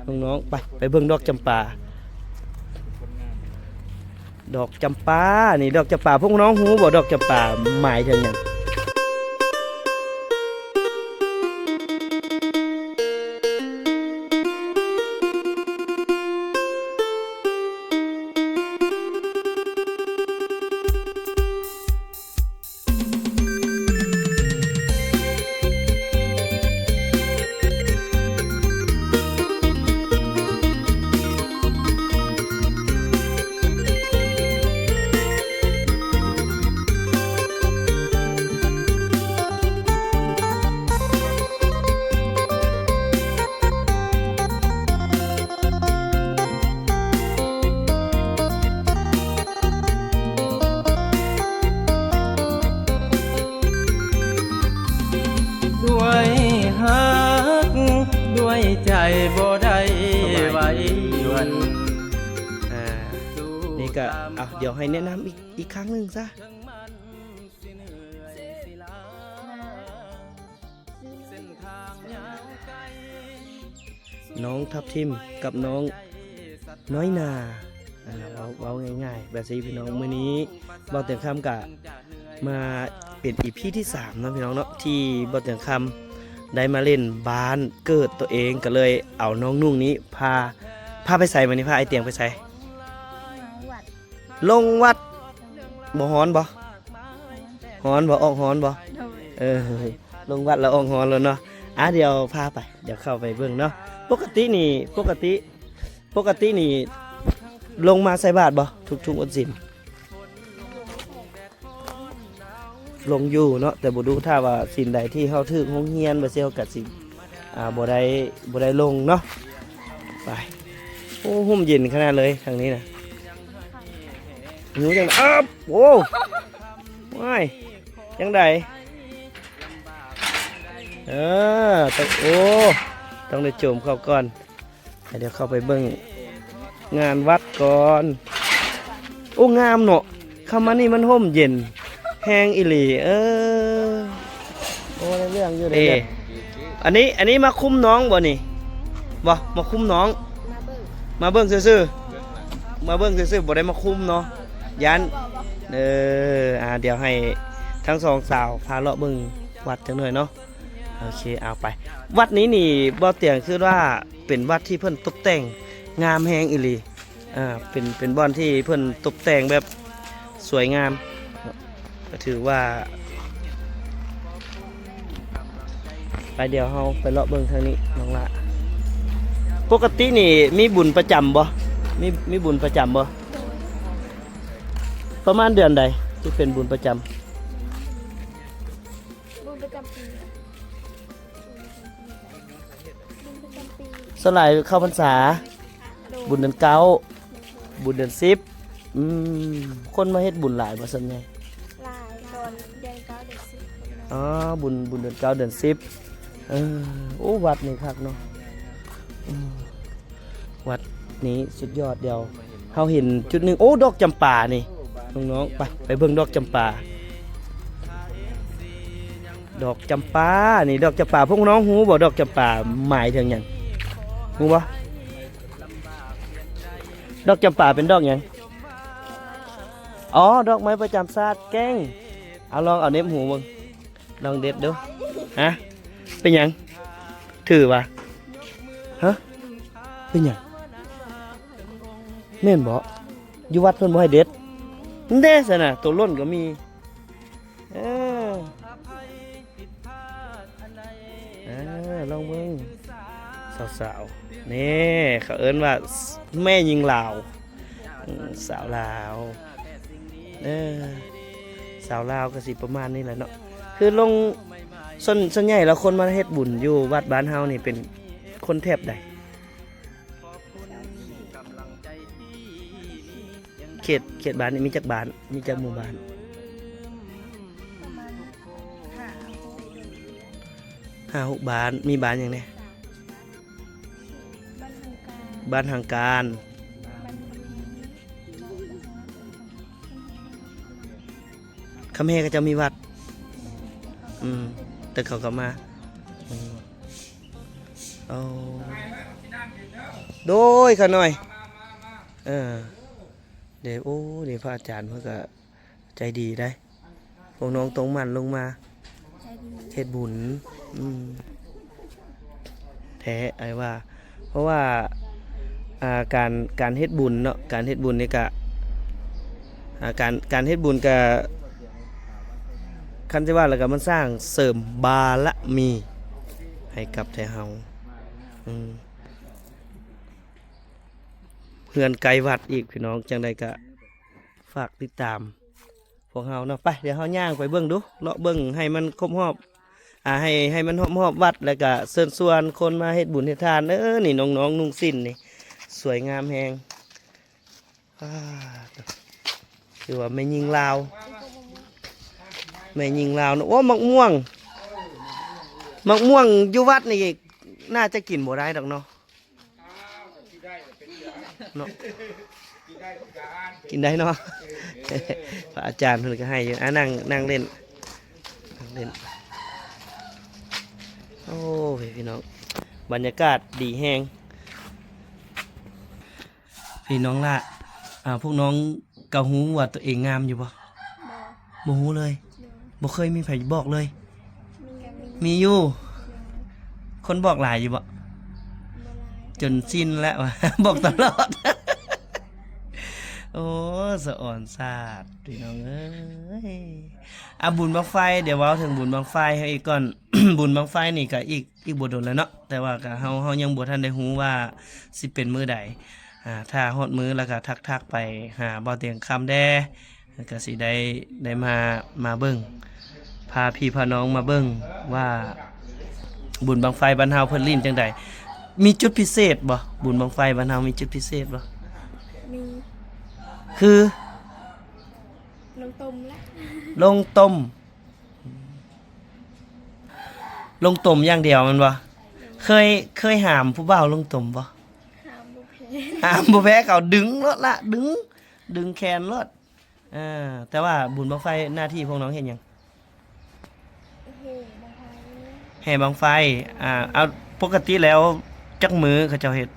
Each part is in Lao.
ນ້ອງໆ ໄປ ໄປເບິ່ງດອກຈຳປາ ດອກຈຳປາ ນີ້ດອກຈຳປາ ພວກນ້ອງຮູ້ບໍ່ ດອກຈຳປາໝາຍເຖິງຫຍັງ? ດ້ວຍຮັກ ດ້ວຍໃຈບໍ່ໄດ້ໄຫວຫວັ່ນ. ອ່າ ນີ້ກະ ເອົາ ດຽວໃຫ້ແນະນຳອີກ ອີກຄັ້ງໜຶ່ງຊະ. ນ້ອງທັບທິມກັບນ້ອງນ້ອຍໜ້າ ອ່າ ເວົ້າ ເວົ້າງ່າຍໆແບບຊີ້ພີ່ນ້ອງ. ມື້ນີ້ບ່າວຕຽງຄຳກະມາເປັນອີພີທີສາມເນາະພີ່ນ້ອງເນາະ ທີ່ບ່າວຕຽງຄຳໄດ້ມາຫຼິ້ນບ້ານເກີດໂຕເອງ ກະເລີຍເອົານ້ອງນຸ່ງນີ້ພາ ພາໄປໃສມື້ນີ້? ພາອ້າຍຕຽງໄປໃສ? ລົງວັດ ລົງວັດ. ບໍ່ຮ້ອນບໍ່? ຮ້ອນບໍ່? ອອກຮ້ອນບໍ່? ໂດຍ ເອີ ລົງວັດແລ້ວອອກຮ້ອນແລ້ວເນາະ. ອ່າ ດຽວພາໄປ ດຽວເຂົ້າໄປເບິ່ງເນາະ. ປົກກະຕິນີ້ ປົກກະຕິ ປົກກະຕິນີ້ລົງມາໃສ່ບາດບໍ່ ທຸກໆວັນສິນ? ລົງຢູ່ເນາະ ແຕ່ບໍ່ດຸ. ຖ້າວ່າສິນໃດທີ່ເຮົາຖືກໂຮງຮຽນ ແບບຊີ້ ເຮົາກະຊິ ອ່າ ບໍ່ໄດ້ ບໍ່ໄດ້ລົງເນາະ. ໄປ ໂອ້ ຮົ່ມເຢັນຂະໜາດເລີຍທາງນີ້ນະ. ຢູ່ຈັ່ງໃດ? ໂອ້ ວ້າຍ ຈັ່ງໃດ? ເອີ ຕ້ອງ ໂອ້ ຕ້ອງໄດ້ໂຈມເຂົ້າກ່ອນ. ດຽວເຂົ້າໄປເບິ່ງງານວັດກ່ອນ. ໂອ້ ງາມເນາະ ເຂົ້າມານີ້ມັນຮົ່ມເຢັນແຮງອີ່ຫຼີ. ເອີ ໂອ້ ໄດ້ເລື່ອງຢູ່ ເດ້. ອັນນີ້ ອັນນີ້ມາຄຸມນ້ອງບໍ່ນີ້? ບໍ່ ມາຄຸມນ້ອງ ມາເບິ່ງ ມາເບິ່ງຊື່ໆ ມາເບິ່ງຊື່ໆ ບໍ່ໄດ້ມາຄຸມເນາະ ຢ້ານ. ເອີ ອ່າ ດຽວໃຫ້ທັງສອງສາວພາເລາະເບິ່ງວັດຈັກໜ່ອຍເນາະ. ໂອເຄ ເອົາໄປ. ວັດນີ້ນີ້ ບ່າວຕຽງຄິດວ່າເປັນວັດທີ່ເພິ່ນຕົກແຕ່ງງາມແຮງອີ່ຫຼີ. ອ່າ ເປັນ ເປັນບ່ອນທີ່ເພິ່ນຕົກແຕ່ງແບບສວຍງາມ ກະຖືວ່າ ໄປ ດຽວເຮົາໄປເລາະເບິ່ງທາງນີ້ນ້ອງຫຼ້າ. ປົກກະຕິນີ້ມີບຸນປະຈຳບໍ່? ມີ ມີບຸນປະຈຳບໍ່? ປະມານເດືອນໃດທີ່ເປັນບຸນປະຈຳ? ບຸນປະຈຳປີ ບຸນປະຈຳປີ ສ່ວນຫຼາຍເຂົ້າພັນສາ ໂດຍ ບຸນເດືອນເກົ້າ ໂດຍ ບຸນເດືອນສິບ. ອືມ ຄົນມາເຮັດບຸນຫຼາຍບໍ່ສ່ວນໃຫຍ່? ຫຼາຍ ຕອນເດືອນເກົ້າເດືອນສິບ. ອໍ ບຸນ ບຸນເດືອນເກົ້າເດືອນສິບ. ເອີ ໂອ້ ວັດນີ້ຄັກເນາະ. ອືມ ວັດນີ້ສຸດຍອດ. ດຽວເຮົາເຫັນຈຸດໜຶ່ງ ໂອ້ ດອກຈຳປານີ້ ນ້ອງໆ ໄປ ໄປເບິ່ງດອກຈຳປາ ດອກຈຳປານີ້ ດອກຈຳປາ ພວກນ້ອງຮູ້ບໍ່ ດອກຈຳປາໝາຍເຖິງຫຍັງ? ຮູ້ບໍ່? ດອກຈຳປາເປັນດອກຫຍັງ? ອໍ ດອກໄມ້ປະຈຳຊາດ. ເກັ່ງ. ເອົາ ລອງເອົາເໜັບຫູເບິ່ງ. ລອງເດັດດູ. ຮະ? ເປັນຫຍັງ? ຖືຫວາ? ຮະ? ເປັນຫຍັງ? ແມ່ນບໍ່? ຢູ່ວັດເພິ່ນບໍ່ໃຫ້ເດັດ. ເດ້ຊັ້ນນະ ໂຕຫຼົ່ນກໍມີ. ເອີ ເອີ ລອງເບິ່ງ ສາວໆ ນີ້ ເຂົາເອີ້ນວ່າແມ່ຍິງລາວ. ອືມ ສາວລາວ ເອີ ສາວລາວກໍຊິປະມານນີ້ແຫຼະເນາະ. ຄືລົງ ສ່ວນ ສ່ວນໃຫຍ່ແລ້ວຄົນມາເຮັດບຸນຢູ່ວັດບ້ານເຮົານີ້ເປັນຄົນແຖບໃດ? ເຂດ ເຂດບ້ານນີ້ມີຈັກບ້ານ? ມີຈັກໝູ່ບ້ານ? ປະມານຫ້າຫົກ ຫ້າຫົກບ້ານ. ມີບ້ານຫຍັງແດ່? ບ້ານຮັງການ ບ້ານຮັງການ ບ້ານ ຄຳແຮ ເຂົາເຈົ້າມີວັດ. ອືມ ແຕ່ເຂົາກໍມາ. ອືມ ໂອ້ ໂດຍ ຂ້ານ້ອຍ ເອີ ເດ້ ໂອ້ ນີ້ພະອາຈານເພິ່ນກະໃຈດີໄດ໋ ພວກນ້ອງຕົງໝັ່ນລົງມາ ໃຈດີ ເຮັດບຸນ ອືມ ແທ້ອ້າຍວ່າ ເພາະວ່າ ອ່າ ການ ການເຮັດບຸນເນາະ ການເຮັດບຸນນີ້ກະ ອ່າ ການ ການເຮັດບຸນກະ ຄັນຊິວ່າແລ້ວກະມັນສ້າງເສີມບາລະມີໃຫ້ກັບແຕ່ເຮົາ ອືມ ເຮືອນໃກ້ວັດອີກພີ່ນ້ອງ ຈັ່ງໃດກະຝາກຕິດຕາມ ພວກເຮົາເນາະ ໄປ ດຽວເຮົາຍ່າງໄປເບິ່ງດູ ເລາະເບິ່ງໃຫ້ມັນຄົບຮອບ ອ່າ ໃຫ້ ໃຫ້ມັນຮອບໆວັດ ແລ້ວກະເຊີນຊວນຄົນມາເຮັດບຸນເຮັດທານເດີ ນີ້ນ້ອງໆນຸ່ງສິ້ນນີ້ ສວຍງາມແຮງ ອ່າ ຖືວ່າແມ່ຍິງລາວ ແມ່ຍິງລາວເນາະ ໂອ້ ໝາກມ່ວງ ໝາກມ່ວງຢູ່ວັດນີ້ໜ້າຈະກິນບໍ່ໄດ້ດອກເນາະ. ເນາະ ກິນໄດ້ເນາະ ພະອາຈານເພິ່ນກະໃຫ້ຢູ່ ອ່າ ນັ່ງ ນັ່ງຫຼິ້ນ ນັ່ງຫຼິ້ນ ໂອ້ຍ ພີ່ນ້ອງ ບັນຍາກາດດີແຮງ ພີ່ນ້ອງລະ ອ່າ ພວກນ້ອງ ກະຮູ້ວ່າຕົວເອງງາມຢູ່ບໍ່? ບໍ່ ບໍ່ຮູ້ເລີຍ ໂດຍ ບໍ່ເຄີຍມີໃຜບອກເລີຍ? ມີ ມີຢູ່ ໂດຍ ຄົນບອກຫຼາຍຢູ່ບໍ່? ບໍ່ຫຼາຍ ຈົນຊິນແລ້ວ ບອກຕະຫຼອດ ໂອ້ ສະອອນສາດ ພີ່ນ້ອງເອີຍ ອ່າ ບຸນບັ້ງໄຟ ດຽວເວົ້າເຖິງບຸນບັ້ງໄຟເຮົາອີກກ່ອນ ບຸນບັ້ງໄຟນີ້ກະອີກ ອີກບໍ່ດົນແລ້ວເນາະ ແຕ່ວ່າກະເຮົາ ເຮົາຍັງບໍ່ທັນໄດ້ຮູ້ວ່າຊິເປັນມື້ໃດ ອ່າ ຖ້າຮອດມື້ແລ້ວກະທັກໆໄປຫາບ່າວຕຽງຄຳແດ່ ແລ້ວກະຊິໄດ້ ໄດ້ມາ ມາເບິ່ງ ພາພີ່ພານ້ອງມາເບິ່ງວ່າ ບຸນບັ້ງໄຟບ້ານເຮົາເພິ່ນຫຼິ້ນຈັ່ງໃດ ມີຈຸດພິເສດບໍ່? ບຸນບັ້ງໄຟບ້ານເຮົາມີຈຸດພິເສດບໍ່? ມີ ຄື? ລົງຕົມແຫຼະ ລົງຕົມ ລົງຕົມຢ່າງດຽວແມ່ນບໍ່? ເຄີຍ ເຄີຍຫາມຜູ້ບ່າວລົງຕົມບໍ່? ຫາມບໍ່ແພ້ ຫາມບໍ່ແພ້ເຂົາ ດຶງໂລດລະ ດຶງ ດຶງແຂນໂລດ ເອີ ແຕ່ວ່າບຸນບັ້ງໄຟໜ້າທີ່ພວກນ້ອງເຮັດຫຍັງ? ແຫ່ບັ້ງໄຟ ແຫ່ບັ້ງໄຟ ອ່າ ເອົາ ປົກກະຕິແລ້ວຈັກມື້ເຂົາເຈົ້າເຮັດ? ມື້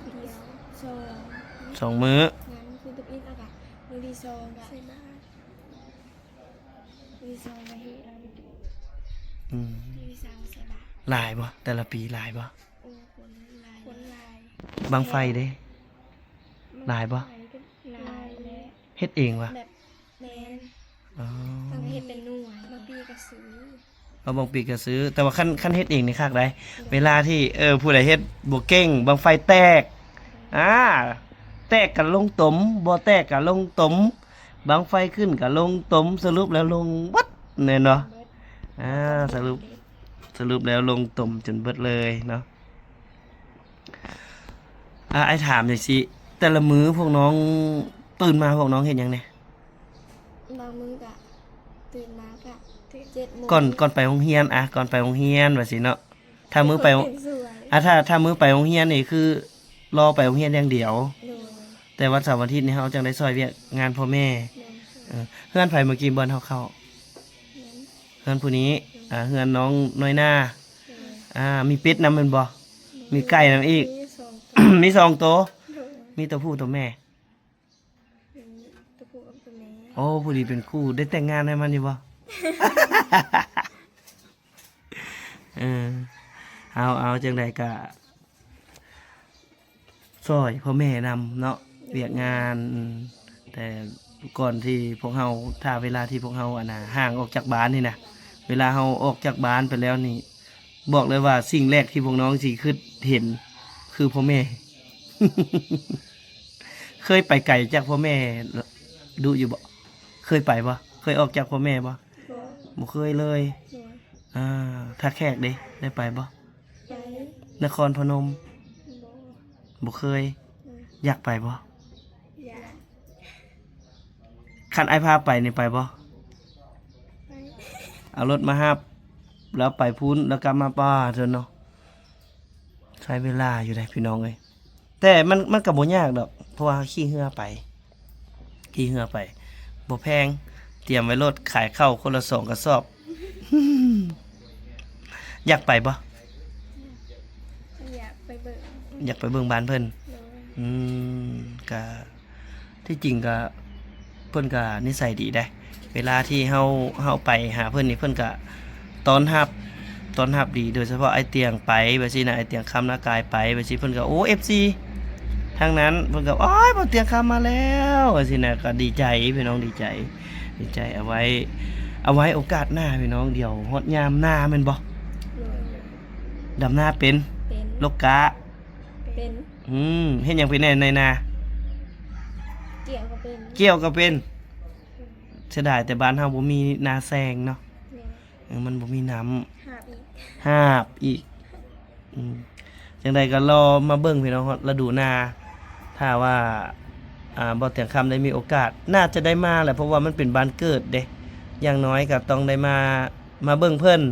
ດຽວ ສອງ ສອງມື້ ງານຄືຕຸບອິດ ແລ້ວກະມື້ທີສອງກະໃສ່ບາດ ມື້ທີສອງກະເຮັດ ອືມ ມື້ທີສາມໃສ່ບາດ ຫຼາຍບໍ່? ແຕ່ລະປີຫຼາຍບໍ່? ໂອ້ ຄົນຫຼາຍ ຄົນຫຼາຍ ບັ້ງໄຟເດ້? ຫຼາຍບໍ່? ຫຼາຍແຫຼະ ເຮັດເອງວະ? ແບບ ແມ່ນ ອໍ ເຮັດເປັນໜ່ວຍ ບາງປີກະຊື້ ເອີ ບາງປີກະຊື້ ແຕ່ວ່າຄັນ ຄັນເຮັດເອງນີ້ຄັກໃດ໋ ເວລາທີ່ ເອີ ຜູ້ໃດເຮັດບໍ່ເກັ່ງ ບັ້ງໄຟແຕກ ອ່າ ແຕກກະລົງຕົມ ບໍ່ແຕກກະລົງຕົມ ບັ້ງໄຟຂຶ້ນກະລົງຕົມ ສະຫຼຸບແລ້ວລົງເບິດ ແມ່ນບໍ່? ອ່າ ສະຫຼຸບ ສະຫຼຸບແລ້ວລົງຕົມຈົນເບິດເລີຍເນາະ. ອ່າ ອ້າຍຖາມຈັ່ງຊີ້ ແຕ່ລະມື້ພວກນ້ອງຕື່ນມາພວກນ້ອງເຮັດຫຍັງແດ່? ບາງມື້ກະຕື່ນມາກະເຈັດໂມງ ກ່ອນ ກ່ອນໄປໂຮງຮຽນ ອ່າ ກ່ອນໄປໂຮງຮຽນວ່າຊີ້ເນາະ ຖ້າມື້ໄປ ເປັນສວຍ ອ່າ ຖ້າ ຖ້າມື້ໄປໂຮງຮຽນນີ້ຄືລໍໄປໂຮງຮຽນຢ່າງດຽວ ໂດຍ ແຕ່ວັນເສົາວັນອາທິດນີ້ເຮົາຈັ່ງໄດ້ຊ່ອຍວຽກງານພໍ່ແມ່ ໂດຍ ເອີ ເຮືອນໃຜເມື່ອກີ້ບ່ອນເຮົາເຂົ້າ? ເຮືອນ ເຮືອນຜູ້ນີ້ ໂດຍ ອ່າ ເຮືອນນ້ອງນ້ອຍໜ້າ ໂດຍ ອ່າ ມີເປັດນຳແມ່ນບໍ່? ໂດຍ ມີໄກ່ນຳອີກ ມີສອງໂຕ ມີສອງໂຕ ໂດຍ ມີໂຕຜູ້ໂຕແມ່? ມີແຕ່ຜູ້ກັບແມ່ ໂອ້ ຜູ້ນີ້ເປັນຄູ່ ໄດ້ແຕ່ງງານໃຫ້ມັນຢູ່ບໍ່? ເອີ ເອົາ ເອົາ ຈັ່ງໃດກະຊ່ອຍພໍ່ແມ່ນຳເນາະ ແມ່ນ ວຽກງານ ອືມ ແຕ່ກ່ອນທີ່ພວກເຮົາ ຖ້າເວລາທີ່ພວກເຮົາ ອັນນ່າ ຫ່າງອອກຈາກບ້ານນີ້ນະ ເວລາເຮົາອອກຈາກບ້ານໄປແລ້ວນີ້ ບອກເລີຍວ່າສິ່ງແລກທີ່ພວກນ້ອງຊິຄິດເຫັນຄືພໍ່ແມ່. ເຄີຍໄປໄກຈາກພໍ່ແມ່ດຸຢູ່ບໍ່? ເຄີຍໄປບໍ່? ເຄີຍອອກຈາກພໍ່ແມ່ບໍ່? ບໍ່ ບໍ່ເຄີຍເລີຍ ໂດຍ ອ່າ ທ່າແຂກເດ ໄດ້ໄປບໍ່? ໄປ ນະຄອນພະນົມ ບໍ່ ບໍ່ເຄີຍ ໂດຍ ຢາກໄປບໍ່? ຢາກ ຄັນອ້າຍພາໄປນີ້ໄປບໍ່? ໄປ ເອົາລົດມາຮັບ ແລ້ວໄປພຸ້ນ ແລ້ວກັບມາ ປ້າ ເທີເນາະ ໃຊ້ເວລາຢູ່ເດ້ພີ່ນ້ອງເອີຍ ແຕ່ມັນ ມັນກະບໍ່ຍາກດອກ ເພາະວ່າເຮົາຂີ່ເຮືອໄປ ຂີ່ເຮືອໄປ ບໍ່ແພງ ຕຽມໄວ້ໂລດ ຂາຍເຂົ້າຄົນລະສອງກະສອບ ຢາກໄປບໍ່? ຢາກໄປ ເບິ່ງ ຢາກໄປເບິ່ງບ້ານເພິ່ນ. ໂດຍ ອືມ ກະ ທີ່ຈິງກະ ເພິ່ນກະນິໄສດີເດ້. ເວລາທີ່ເຮົາ ເຮົາໄປຫາເພິ່ນນີ້ ເພິ່ນກະຕ້ອນຮັບ ຕ້ອນຮັບດີ. ໂດຍສະເພາະອ້າຍຕຽງໄປແບບຊີ້ນະ ອ້າຍຕຽງຄຳນາກາຍໄປແບບຊີ້ ເພິ່ນກະ ໂອ້ ເອັຟຊີ ທັງນັ້ນ ເພິ່ນກະ ໂອ້ຍ ບ່າວຕຽງຄຳມາແລ້ວ ຈັ່ງຊີ້ນະ ກະດີໃຈພີ່ນ້ອງ ດີໃຈ ດີໃຈ. ເອົາໄວ້ ເອົາໄວ້ໂອກາດໜ້າພີ່ນ້ອງ ດຽວຮອດຍາມນາແມ່ນບໍ່? ໂດຍ ດຳນາເປັນ? ເປັນ ລົກກະ? ເປັນ ອືມ ເຮັດຫຍັງເປັນແດ່ໃນນາ? ກ່ຽວກໍເປັນ ກ່ຽວກໍເປັນ. ເສຍດາຍແຕ່ບ້ານເຮົາບໍ່ມີນາແຊງເນາະ. ແມ່ນ ເອີ ມັນບໍ່ມີນ້ຳ ຫາບອີກ ຫາບອີກ. ອືມ ຈັ່ງໃດກໍລໍມາເບິ່ງພີ່ນ້ອງ ຮອດລະດູນາ ຖ້າວ່າ ອ່າ ບ່າວຕຽງຄຳໄດ້ມີໂອກາດ ໜ້າຈະໄດ້ມາແຫຼະ ເພາະວ່າມັນເປັນບ້ານເກີດເດ້. ຢ່າງໜ້ອຍກໍຕ້ອງໄດ້ມາ ມາເບິ່ງເພິ່ນ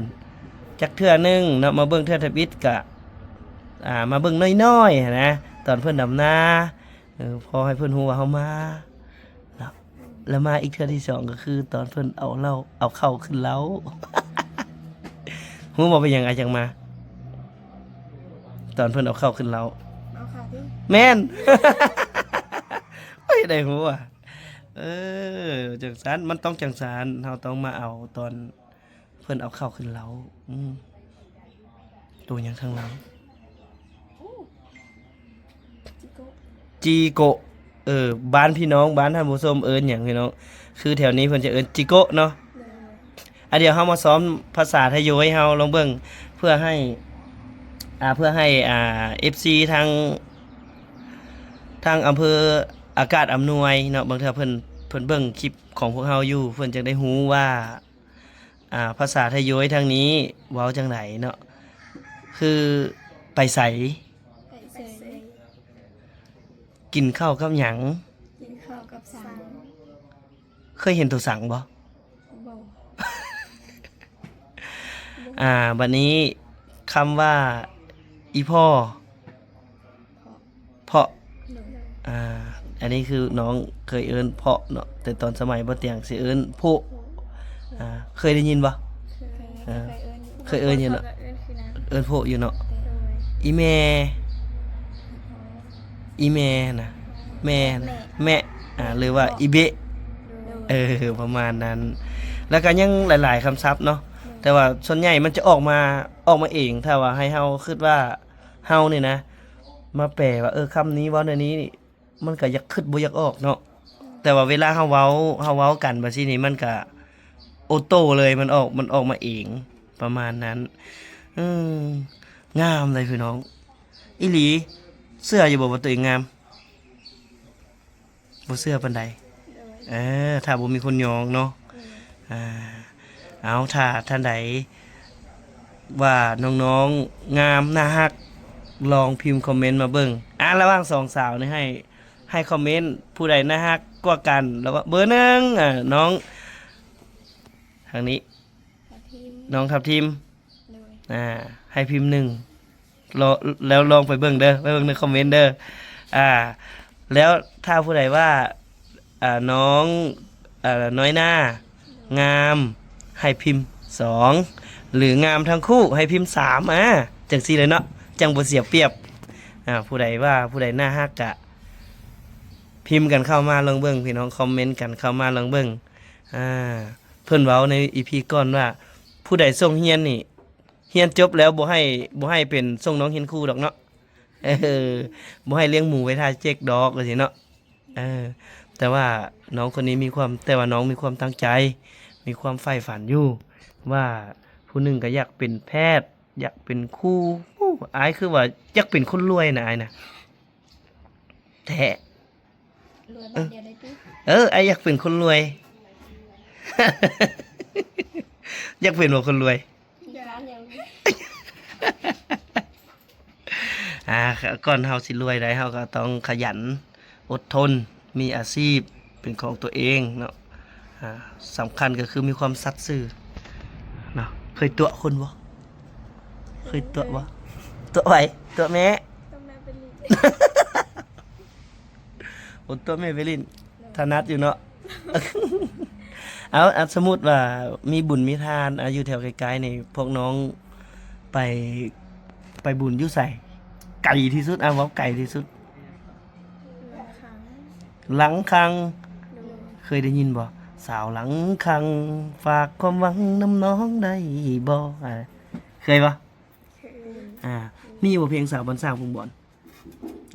ຈັກເທື່ອໜຶ່ງເນາະ ມາເບິ່ງເທື່ອທຳອິດກະ ອ່າ ມາເບິ່ງໜ້ອຍໆຫັ້ນນະ ຕອນເພິ່ນດຳນາ ເອີ ພໍໃຫ້ເພິ່ນຮູ້ວ່າເຮົາມາເນາະ. ແລ້ວມາອີກເທື່ອທີສອງກໍຄືຕອນເພິ່ນເອົາເຫຼົ້າ ເອົາເຂົ້າຂຶ້ນເລົ້າ. ຮູ້ບໍ່ເປັນຫຍັງອ້າຍຈັ່ງມາ? ຕອນເພິ່ນເອົາເຂົ້າຂຶ້ນເລົ້າ. ເອົາເຂົ້າຕິ? ແມ່ນ. ໂອ້ຍ ໄດ້ຮູ້ວ່າ ເອີ ຈັ່ງຊັ້ນ ມັນຕ້ອງຈັ່ງຊັ້ນ ເຮົາຕ້ອງມາເອົາຕອນ ເພິ່ນເອົາເຂົ້າຂຶ້ນເລົ້າ. ອືມ ໂຕຫຍັງທາງຫຼັງ? ຈີໂກະ ຈີໂກະ. ເອີ ບ້ານພີ່ນ້ອງ ບ້ານທ່ານຜູ້ຊົມເອີ້ນຫຍັງພີ່ນ້ອງ? ຄືແຖວນີ້ເພິ່ນຈະເອີ້ນຈີໂກະເນາະ. ໂດຍ ອ່ະ ດຽວເຮົາມາຊ້ອມພາສາໄທໂຍຍເຮົາລອງເບິ່ງ ເພື່ອໃຫ້ ອ່າ ເພື່ອໃຫ້ ອ່າ ເອັຟຊີ ທາງ ທາງອຳເພີອາກາດອຳນວຍເນາະ ບາງເທື່ອເພິ່ນ ເພິ່ນເບິ່ງຄລິບຂອງພວກເຮົາຢູ່ ເພິ່ນຈັ່ງໄດ້ຮູ້ວ່າ ອ່າ ພາສາໄທໂຍຍທາງນີ້ເວົ້າຈັ່ງໃດເນາະ? ຄື ໄປໃສ? ໄປໃສ? ກິນເຂົ້າກັບຫຍັງ? ກິນເຂົ້າກັບສັງ. ເຄີຍເຫັນໂຕສັງບໍ່? ບໍ່. ອ່າ ບັດນີ້ຄຳວ່າອີ່ພໍ່ ເພາະ ເພາະ ໂດຍ ອ່າ ອັນນີ້ຄືນ້ອງເຄີຍເອີ້ນເພາະເນາະ ແຕ່ຕອນສະໄໝບໍ່ຕຽງຊິເອີ້ນໂພະ. ໂພະ ອ່າ ເຄີຍໄດ້ຍິນບໍ່? ເຄີຍ ເອີ ເຄີຍເອີ້ນຢູ່ເນາະ ເອີ້ນຄືນາງ ເອີ້ນໂພະຢູ່ເນາະ. ໂດຍ ອີ່ແມ່ ອີ່ແມ່ນະ ແມ່ນະ ແມ່ ແມ່ ອ່າ ຫຼືວ່າອີ່ເບະ. ໂດຍ ເອີ ປະມານນັ້ນ ແລ້ວກໍຍັງຫຼາຍໆຄຳສັບເນາະ. ໂດຍ ແຕ່ວ່າສ່ວນໃຫຍ່ມັນຈະອອກມາ ອອກມາເອງ ຖ້າວ່າໃຫ້ເຮົາຄິດວ່າ ເຮົານີ້ນະ ມາແປວ່າ ເອີ ຄຳນີ້ເວົ້າແນວນີ້ ມັນກໍຢາກຄິດບໍ່ຢາກອອກເນາະ. ແຕ່ວ່າເວລາເຮົາເວົ້າ ເຮົາເວົ້າກັນແບບຊີ້ນີ້ ມັນກໍໂອໂຕ້ເລີຍ ມັນອອກ ມັນອອກມາເອງ ປະມານນັ້ນ. ເອີ ງາມເລີຍພີ່ນ້ອງ ອີ່ຫຼີ. ເຊື່ອຢູ່ບໍ່ວ່າຕົວເອງງາມ? ບໍ່ເຊື່ອປານໃດ. ໂດຍ ເອີ ຖ້າບໍ່ມີຄົນຍອງເນາະ. ໂດຍ ອ່າ ເອົາ ຖ້າທ່ານໃດວ່ານ້ອງໆງາມ ໜ້າຮັກ ລອງພິມຄອມເມັນມາເບິ່ງ. ອ່າ ລະຫວ່າງສອງສາວນີ້ ໃຫ້ ໃຫ້ຄອມເມັນ ຜູ້ໃດໜ້າຮັກກວ່າກັນ ລະຫວ່າງເບີໜຶ່ງ ອ່າ ນ້ອງ ທາງນີ້ ທັບທິມ ນ້ອງທັບທິມ. ໂດຍ ອ່າ ໃຫ້ພິມໜຶ່ງ ລອ ແລ້ວລອງໄປເບິ່ງເດີ ໄປເບິ່ງໃນຄອມເມັນເດີ. ອ່າ ແລ້ວຖ້າຜູ້ໃດວ່າ ອ່າ ນ້ອງ ອ່າ ນ້ອຍໜ້າ ງາມ ໃຫ້ພິມສອງ ຫຼື ງາມທັງຄູ່ ໃຫ້ພິມສາມ. ອ່າ ຈັ່ງຊີ້ເລີຍເນາະ ຈັ່ງບໍ່ເສຍປຽບ. ອ່າ ຜູ້ໃດວ່າຜູ້ໃດໜ້າຮັກກະພິມກັນເຂົ້າມາລອງເບິ່ງ ພີ່ນ້ອງ ຄອມເມັນກັນເຂົ້າມາລອງເບິ່ງ. ອ່າ ເພິ່ນເວົ້າໃນອີພີກ່ອນວ່າ ຜູ້ໃດສົ່ງຮຽນນີ້ ຮຽນຈົບແລ້ວບໍ່ໃຫ້ ບໍ່ໃຫ້ເປັນສົ່ງນ້ອງຮຽນຄູດອກເນາະ. ເອີ ບໍ່ໃຫ້ລ້ຽງໝູໄວ້ຖ້າເຈັກດອກ ວ່າຊີ້ເນາະ. ເອີ ແຕ່ວ່ານ້ອງຄົນນີ້ມີຄວາມ ແຕ່ວ່ານ້ອງມີຄວາມຕັ້ງໃຈ ມີຄວາມໃຝ່ຝັນຢູ່ວ່າ ຜູ້ໜຶ່ງກໍຢາກເປັນແພດ ຢາກເປັນຄູ. ໂອ້ ອ້າຍຄືວ່າຢາກເປັນຄົນລວຍນະ ອ້າຍນະ. ແທ້ ລວຍບາດດຽວໄດ້ຕິ? ເອີ ອ້າຍຢາກເປັນຄົນລວຍ. ຢາກເປັນບໍ່ຄົນລວຍ? ຢາກ ຢາກ. ອ່າ ກ່ອນເຮົາຊິລວຍໄດ້ ເຮົາກໍຕ້ອງຂະຫຍັນ ອົດທົນ ມີອາຊີບເປັນຂອງຕົວເອງເນາະ. ອ່າ ສຳຄັນກໍຄືມີຄວາມສັດຊື່ເນາະ. ເຄີຍຕົວະຄົນບໍ່? ເຄີຍຕົວະບໍ່? ຕົວະໃຜ? ຕົວະແມ່? ຕົວະແມ່ໄປຫຼິ້ນ. ໂອ້ ຕົວະແມ່ໄປຫຼິ້ນ ຖະໜັດຢູ່ເນາະ. ເອົາ ອ່າ ສົມມຸດວ່າມີບຸນມີທານ ອ່າ ຢູ່ແຖວໃກ້ໆນີ້ ພວກນ້ອງໄປ ໄປບຸນຢູ່ໃສ? ໄກທີ່ສຸດ ອ່າ ເວົ້າໄກທີ່ສຸດ. ຫຼັງຄັງ. ຫຼັງຄັງ. ໂດຍ. ເຄີຍໄດ້ຍິນບໍ່? ສາວຫຼັງຄັງ ຝາກຄວາມຫວັງນຳນ້ອງໄດ້ບໍ່? ອ່າ ເຄີຍບໍ່? ເຄີຍ. ອ່າ ມີບໍ່ເພງສາວບ້ານສ້າງ ເພິ່ງບອນ?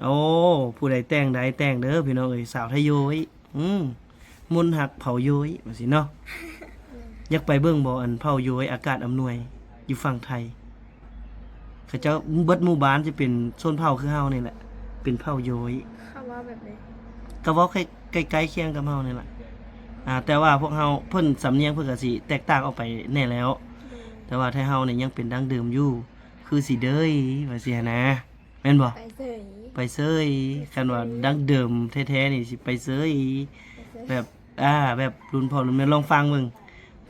ໂອ້ ຜູ້ໃດແຕ່ງໄດ້ແຕ່ງເດີພີ່ນ້ອງເອີຍ ສາວໄທໂຢຍ ອືມ ມົນຮັກເຜົ່າໂຢຍ ວ່າຊີ້ເນາະ. ຢາກໄປເບິ່ງບໍ່ ອັນເຜົ່າໂຢຍ ອາກາດອຳນວຍ ຢູ່ຝັ່ງໄທ ເຂົາເຈົ້າເບິດໝູ່ບ້ານຈະເປັນຊົນເຜົ່າຄືເຮົານີ້ແຫຼະ ເປັນເຜົ່າໂຢຍ. ເຂົາເວົ້າແບບໃດ? ກໍເວົ້າໃກ້ ໃກ້ໆຄຽງກັບເຮົານີ້ແຫຼະ ອ່າ ແຕ່ວ່າພວກເຮົາ ເພິ່ນ ສຳນຽງເພິ່ນກໍຊິແຕກຕ່າງອອກໄປແດ່ແລ້ວ ໂດຍ. ແຕ່ວ່າໄທເຮົານີ້ຍັງເປັນດັ້ງເດີມຢູ່ ຄືຊິເດີຍ ວ່າຊີ້ຫັ້ນນະ. ແມ່ນບໍ່? ໄປເຊີຍ. ໄປເຊີຍ. ໄປເຊີຍ. ຄັນວ່າດັ້ງເດີມແທ້ໆນີ້ຊິໄປເຊີຍ. ໄປເຊີຍ. ແບບ ອ່າ ແບບລຸ້ນພໍ່ລຸ້ນແມ່ ລອງຟັງເບິ່ງ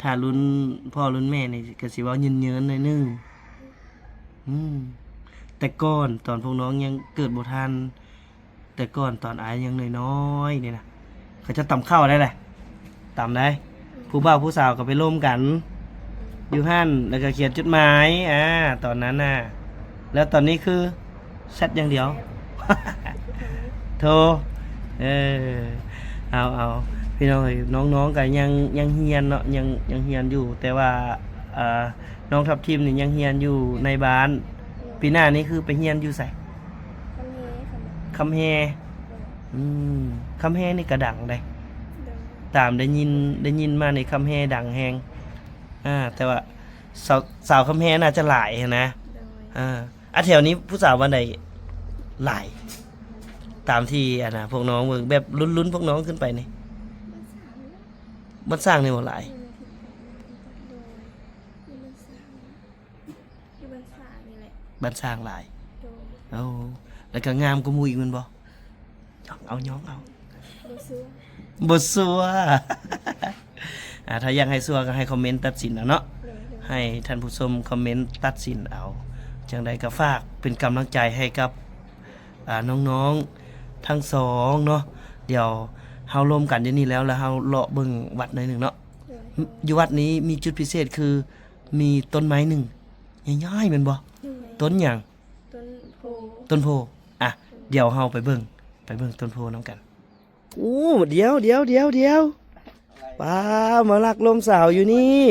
ຖ້າລຸ້ນພໍ່ລຸ້ນແມ່ນີ້ກໍຊິເວົ້າເຍີນໆໜ້ອຍໜຶ່ງ. ອືມ ແຕ່ກ່ອນຕອນພວກນ້ອງຍັງເກີດບໍ່ທັນ ແຕ່ກ່ອນຕອນອ້າຍຍັງນ້ອຍໆນີ້ນະ ເຂົາເຈົ້າຕຳເຂົ້າໄດ້ແຫຼະ ຕຳໄດ້ ຜູ້ບ່າວຜູ້ສາວກໍໄປລົມກັນຢູ່ຫັ້ນ ແລ້ວກໍຂຽນຈົດໝາຍ ອ່າ ຕອນນັ້ນນະ. ແລ້ວຕອນນີ້ຄືແຊັດຢ່າງດຽວ ໂທ. ເອີ ເອົາ ເອົາ ພີ່ນ້ອງເອີຍ ນ້ອງໆກໍຍັງ ຍັງຮຽນເນາະ ຍັງ ຍັງຮຽນຢູ່ ແຕ່ວ່າ ອ່າ ນ້ອງທັບທິມນີ້ຍັງຮຽນຢູ່ໃນບ້ານ. ປີໜ້ານີ້ຄືໄປຮຽນຢູ່ໃສ? ຄຳແຮ. ຄຳແຮ. ໂດຍ. ອືມ ຄຳແຮນີ້ກະດັງເດ້. ໂດຍ. ຕາມໄດ້ຍິນ ໄດ້ຍິນມານີ້ຄຳແຮດັງແຮງ ອ່າ ແຕ່ວ່າສາວ ສາວຄຳແຮໜ້າຈະຫຼາຍຫັ້ນນະ. ໂດຍ. ອ່າ ອາ ແຖວນີ້ຜູ້ສາວບ້ານໃດຫຼາຍ ຕາມທີ່ ອັນນະ ພວກນ້ອງເບິ່ງ ແບບລຸ້ນໆພວກນ້ອງຂຶ້ນໄປນີ້? ບ້ານສ້າງນີ້ບໍ່ຫຼາຍ? ໂດຍ. ຢູ່ບ້ານສ້າງ ຢູ່ບ້ານສ້າງນີ້ແຫຼະ ບ້ານສ້າງຫຼາຍ. ໂດຍ. ໂອ້ ແລ້ວກໍງາມກວ່າໝູ່ອີກແມ່ນບໍ່? ຍ້ອງເອົາ ຍ້ອງເອົາ ບໍ່ຊົ່ວ ບໍ່ຊົ່ວ. ອ່າ ຖ້າຢາກໃຫ້ຊົ່ວກໍໃຫ້ຄອມເມັນຕັດສິນເອົາເນາະ. ໂດຍ ໂດຍ. ໃຫ້ທ່ານຜູ້ຊົມຄອມເມັນຕັດສິນເອົາ. ຈັ່ງໃດກໍຝາກເປັນກຳລັງໃຈໃຫ້ກັບ ອ່າ ນ້ອງໆທັງສອງເນາະ. ດຽວເຮົາລົມກັນຢູ່ນີ້ແລ້ວ ແລ້ວເຮົາເລາະເບິ່ງວັດໜ້ອຍໜຶ່ງເນາະ. ໂດຍ. ຢູ່ວັດນີ້ມີຈຸດພິເສດຄື ມີຕົ້ນໄມ້ໜຶ່ງໃຫຍ່ໆ ແມ່ນບໍ່? ໂດຍ. ຕົ້ນຫຍັງ? ຕົ້ນໂພ. ຕົ້ນໂພ. ອ່ະ ດຽວເຮົາໄປເບິ່ງ ໄປເບິ່ງຕົ້ນໂພນຳກັນ. ໂອ້ ດຽວໆໆໆ ປ້າ ມາລັກລົມສາວຢູ່ນີ້.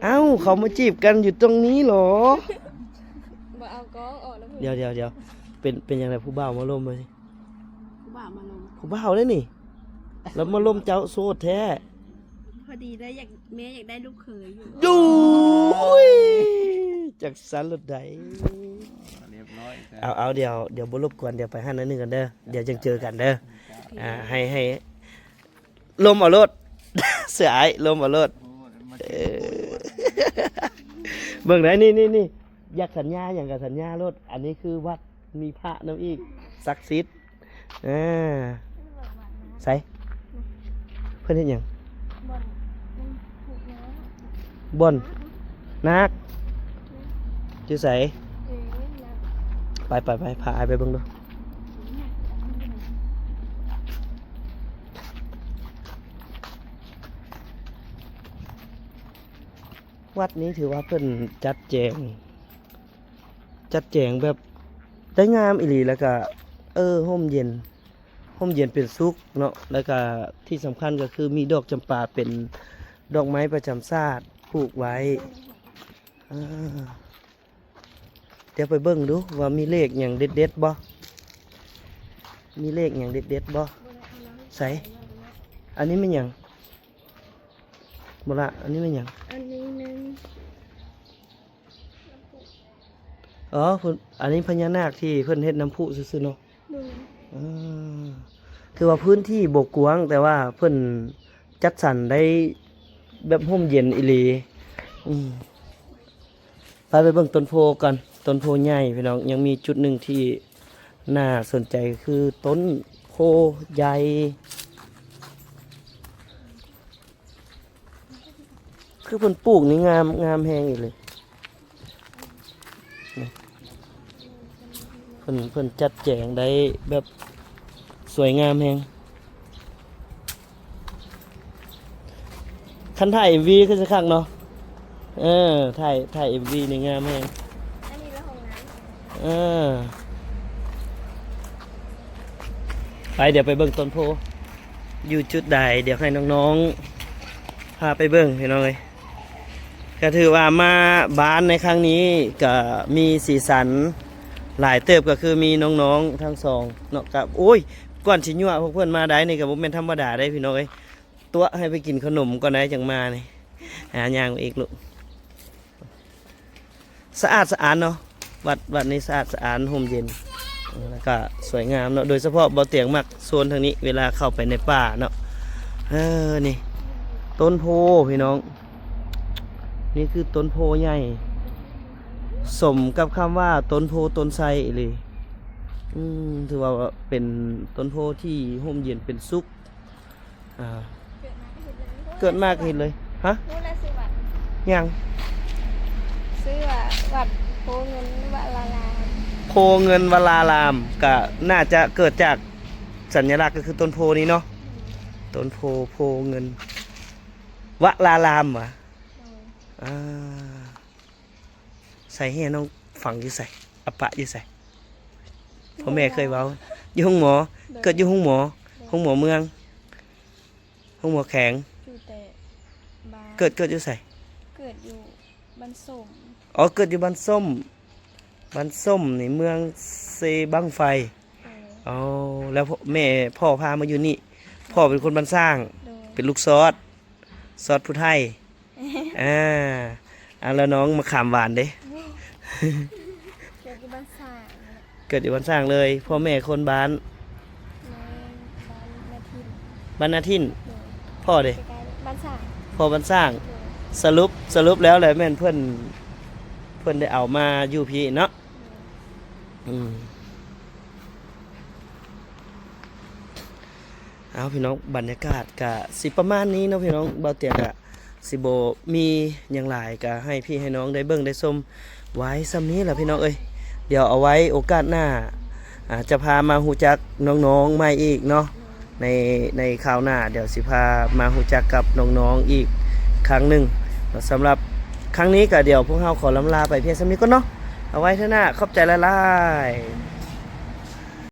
ເອົ້າ ເຂົາມາຈີບກັນຢູ່ຕົງນີ້ເຫລອ? ບໍ່ເອົາກ້ອງອອກແລ້ວ. ດຽວໆໆ ເປັນ ເປັນຫຍັງໃດ ຜູ້ບ່າວມາລົມບໍ່? ຜູ້ບ່າວມາລົມ. ຜູ້ບ່າວເດ້ນີ້ ລາວມາລົມເຈົ້າໂສດແທ້. ພໍດີໄດ້ຢາກ ແມ່ຢາກໄດ້ລູກເຂີຍຢູ່. ໂອ້ຍ ຈັກຊັ້ນໂລດໃດ. ຮຽບຮ້ອຍ. ເອົາ ເອົາ ດຽວ ດຽວບໍ່ລົບກວນ ດຽວໄປຫັ້ນໜ້ອຍໜຶ່ງກ່ອນເດີ ດຽວຈັ່ງເຈີກັນເດີ. ໂອເຄ. ອ່າ ໃຫ້ ໃຫ້ລົມເອົາໂລດ ເສືອອ້າຍ ລົມເອົາໂລດ. ໂອ້ຍ ເອີ ເບິ່ງໄດ໋ ນີ້ໆໆ ຢາກສັນຍາຫຍັງກໍສັນຍາໂລດ. ອັນນີ້ຄືວັດ ມີພະນຳອີກ ສັກສິດ. ອ່າ ໃສ ເພິ່ນເຮັດຫຍັງ? ບ່ອນ ບ່ອນນາກ ຢູ່ໃສ? ໄປໆໆ ພາອ້າຍໄປເບິ່ງດູ. ວັດນີ້ຖືວ່າເພິ່ນຈັດແຈງ ຈັດແຈງແບບໄດ້ງາມອີ່ຫຼີ ແລ້ວກະ ເອີ ຮົ່ມເຢັນ ຮົ່ມເຢັນເປັນສຸກເນາະ. ແລ້ວກະທີ່ສຳຄັນກໍຄືມີດອກຈຳປາເປັນດອກໄມ້ປະຈຳຊາດຜູກໄວ້. ເອີ ດຽວໄປເບິ່ງດູວ່າມີເລກຫຍັງເດັດໆບໍ່? ມີເລກຫຍັງເດັດໆບໍ່? ໃສ? ອັນນີ້ແມ່ນຫຍັງ? ບໍ່ລະ ອັນນີ້ແມ່ນຫຍັງ? ອັນນີ້ແມ່ນ ອໍ ເພິ່ນ ອັນນີ້ພະຍານາກທີ່ເພິ່ນເຮັດນ້ຳພຸຊື່ໆເນາະ. ໂດຍ. ເອີ ຖືວ່າພື້ນທີ່ບໍ່ກວ້າງ ແຕ່ວ່າເພິ່ນຈັດສັນໄດ້ແບບຮົ່ມເຢັນອີ່ຫຼີ. ອືມ ໄປ ໄປເບິ່ງຕົ້ນໂພກ່ອນ. ຕົ້ນໂພໃຫຍ່ພີ່ນ້ອງ. ຍັງມີຈຸດໜຶ່ງທີ່ໜ້າສົນໃຈ ຄືຕົ້ນໂພໃຫຍ່. ຄືເພິ່ນປູກນີ້ງາມ ງາມແຮງອີ່ຫຼີ. ນີ້ ເພິ່ນ ເພິ່ນຈັດແຈງໄດ້ແບບສວຍງາມແຮງ. ຄັນຖ່າຍເອັມວີຄືຊິຄັກເນາະ. ເອີ ຖ່າຍ ຖ່າຍເອັມວີນີ້ງາມແຮງ. ອັນນີ້ລະຫ້ອງນ້ຳ. ເອີ ໄປ ດຽວໄປເບິ່ງຕົ້ນໂພຢູ່ຈຸດໃດ ດຽວໃຫ້ນ້ອງໆພາໄປເບິ່ງພີ່ນ້ອງເອີຍ. ກໍຖືວ່າມາບ້ານໃນຄັ້ງນີ້ກໍມີສີສັນຫຼາຍເຕີບ ກໍຄືມີນ້ອງໆທັງສອງເນາະ. ກໍ ໂອ້ຍ ກ່ອນຊິຍົວະພວກເພິ່ນມາໄດ້ນີ້ກໍບໍ່ແມ່ນທຳມະດາເດ້ພີ່ນ້ອງເອີຍ. ຕົວະໃຫ້ໄປກິນຂະໜົມກ່ອນໄດ້ຈັ່ງມານີ້. ຫາຍ່າງອີກລູກ. ສະອາດສະອານເນາະ ວັດ ວັດນີ້ສະອາດສະອານ ຮົ່ມເຢັນ ແລ້ວກະສວຍງາມເນາະ. ໂດຍສະເພາະບ່າວຕຽງມັກໂຊນທາງນີ້ ເວລາເຂົ້າໄປໃນປ່າເນາະ. ເອີ ນີ້ຕົ້ນໂພພີ່ນ້ອງ ນີ້ຄືຕົ້ນໂພໃຫຍ່ ສົມກັບຄຳວ່າຕົ້ນໂພຕົ້ນໄຊອີ່ຫຼີ. ອືມ ຖືວ່າເປັນຕົ້ນໂພທີ່ຮົ່ມເຢັນເປັນສຸກ. ອ່າ ເກີດມາກໍເຫັນເລີຍ ເກີດມາກໍເຫັນເລີຍ. ຮະ? ຮູ້ແລ້ວຊື່ວັດ ຫຍັງ? ຊື່ວ່າວັດໂພເງິນວະລາລາມ ໂພເງິນວະລາລາມ ກະໜ້າຈະເກີດຈາກສັນຍະລັກ ກໍຄືຕົ້ນໂພນີ້ເນາະ. ອືມ ຕົ້ນໂພ ໂພເງິນວະລາລາມຫວາ? ໂດຍ ອ່າ ໃສ່ແຮ່ນ້ອງຝັງຢູ່ໃສ? ອາປະຢູ່ໃສ? ພໍ່ແມ່ເຄີຍເວົ້າ ຢູ່ໂຮງໝໍ. ໂດຍ ເກີດຢູ່ໂຮງໝໍ. ໂດຍ ໂຮງໝໍເມືອງ ໂຮງໝໍແຂວງ. ຢູ່ແຕ່ບ້ານ ເກີດ ເກີດຢູ່ໃສ? ເກີດຢູ່ບ້ານສົ້ມ. ອໍ ເກີດຢູ່ບ້ານສົ້ມ. ບ້ານສົ້ມນີ້ເມືອງເຊບັ້ງໄຟ. ໂດຍ ອໍ ແລ້ວພໍ່ ແມ່ ພໍ່ພາມາຢູ່ນີ້. ພໍ່ເປັນຄົນບ້ານຊ້າງ. ໂດຍ ເປັນລູກຊອດ ຊອດຜູ້ໄທ. ອ່າ ອ່າ ແລ້ວນ້ອງມະຂາມຫວານເດ້? ເກີດຢູ່ບ້ານຊ້າງນີ້ແຫຼະ. ເກີດຢູ່ບ້ານຊ້າງເລີຍ. ພໍ່ແມ່ຄົນບ້ານ? ແມ່ນ ບ້ານນາທິນ. ບ້ານນາທິນ. ໂດຍ ພໍ່ເດ້? ໃກ້ໆ ບ້ານຊ້າງ. ພໍ່ບ້ານຊ້າງ. ໂດຍ ສະຫຼຸບ ສະຫຼຸບແລ້ວແຫຼະ ແມ່ນເພິ່ນ ເພິ່ນໄດ້ເອົາມາຢູ່ພີ້ເນາະ. ໂດຍ ອືມ. ເອົາ ພີ່ນ້ອງ ບັນຍາກາດກະຊິປະມານນີ້ເນາະພີ່ນ້ອງ. ບ່າວຕຽງກະຊິບໍ່ມີຫຍັງຫຼາຍ ກະໃຫ້ພີ່ໃຫ້ນ້ອງໄດ້ເບິ່ງໄດ້ຊົມໄວ້ສ່ຳນີ້ລະພີ່ນ້ອງເອີຍ. ດຽວເອົາໄວ້ໂອກາດໜ້າ ອາ ຈະພາມາຮູ້ຈັກນ້ອງໆໃໝ່ອີກເນາະ. ໃນ ໃນຄາວໜ້າ ດຽວຊິພາມາຮູ້ຈັກກັບນ້ອງໆອີກຄັ້ງໜຶ່ງ. ສຳລັບຄັ້ງນີ້ກະດຽວພວກເຮົາຂໍລຳລາໄປພຽງສ່ຳນີ້ກ່ອນເນາະ. ເອົາໄວ້ເທື່ອໜ້າ. ຂອບໃຈຫຼາຍໆ.